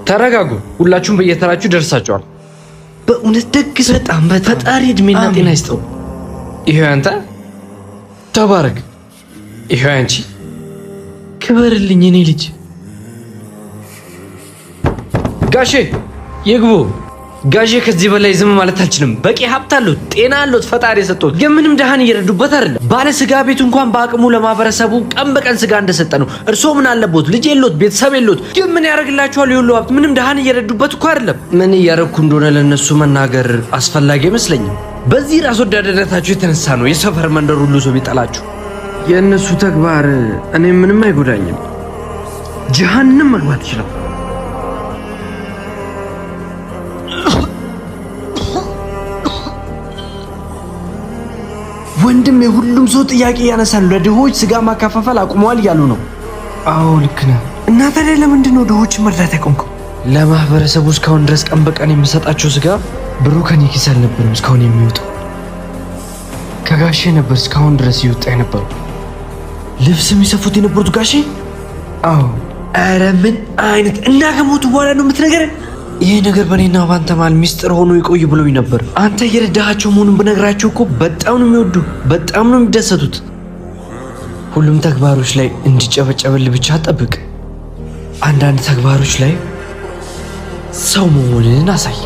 ተረጋጉ። ሁላችሁም በየተራችሁ ደርሳችኋል። በእውነት ደግ ሰው፣ በጣም በጣም። ፈጣሪ እድሜና ጤና ይስጠው። ይሄው አንተ ተባረክ። ይሄው አንቺ ክበርልኝ የኔ ልጅ። ጋሼ ይግቡ። ጋሼ ከዚህ በላይ ዝም ማለት አልችልም። በቂ ሀብት አሉት፣ ጤና አሉት፣ ፈጣሪ የሰጡት ግን ምንም ድሃን እየረዱበት አይደለም። ባለ ስጋ ቤቱ እንኳን በአቅሙ ለማህበረሰቡ ቀን በቀን ስጋ እንደሰጠ ነው። እርስዎ ምን አለቦት? ልጅ የሎት፣ ቤተሰብ የሎት፣ ግን ምን ያደርግላቸዋል? የሁሉ ሀብት ምንም ድሃን እየረዱበት እኮ አይደለም። ምን እያረግኩ እንደሆነ ለእነሱ መናገር አስፈላጊ አይመስለኝም። በዚህ ራስ ወዳድነታችሁ የተነሳ ነው የሰፈር መንደር ሁሉ ሰው ቢጠላችሁ። የእነሱ ተግባር እኔ ምንም አይጎዳኝም። ጀሃንም መግባት ይችላል። ወንድም የሁሉም ሰው ጥያቄ ያነሳሉ። ለድሆች ስጋ ማከፋፈል አቁመዋል እያሉ ነው። አዎ ልክ ነህ። እና ታዲያ ለምንድን ነው ድሆችን መርዳት ያቆምከው? ለማህበረሰቡ እስካሁን ድረስ ቀን በቀን የምሰጣቸው ስጋ ብሩ ከኔ ኪስ አልነበረም እስካሁን የሚወጣው ከጋሼ ነበር። እስካሁን ድረስ እየወጣ የነበረው ልብስ የሚሰፉት የነበሩት ጋሼ። አዎ። ኧረ ምን አይነት እና ከሞቱ በኋላ ነው የምትነግረን? ይሄ ነገር በእኔና በአንተ መሃል ሚስጥር ሆኖ ይቆይ ብሎኝ ነበር። አንተ እየረዳሃቸው መሆኑን ብነግራቸው እኮ በጣም ነው የሚወዱ፣ በጣም ነው የሚደሰቱት። ሁሉም ተግባሮች ላይ እንዲጨበጨበል ብቻ ጠብቅ። አንዳንድ ተግባሮች ላይ ሰው መሆንን አሳይ።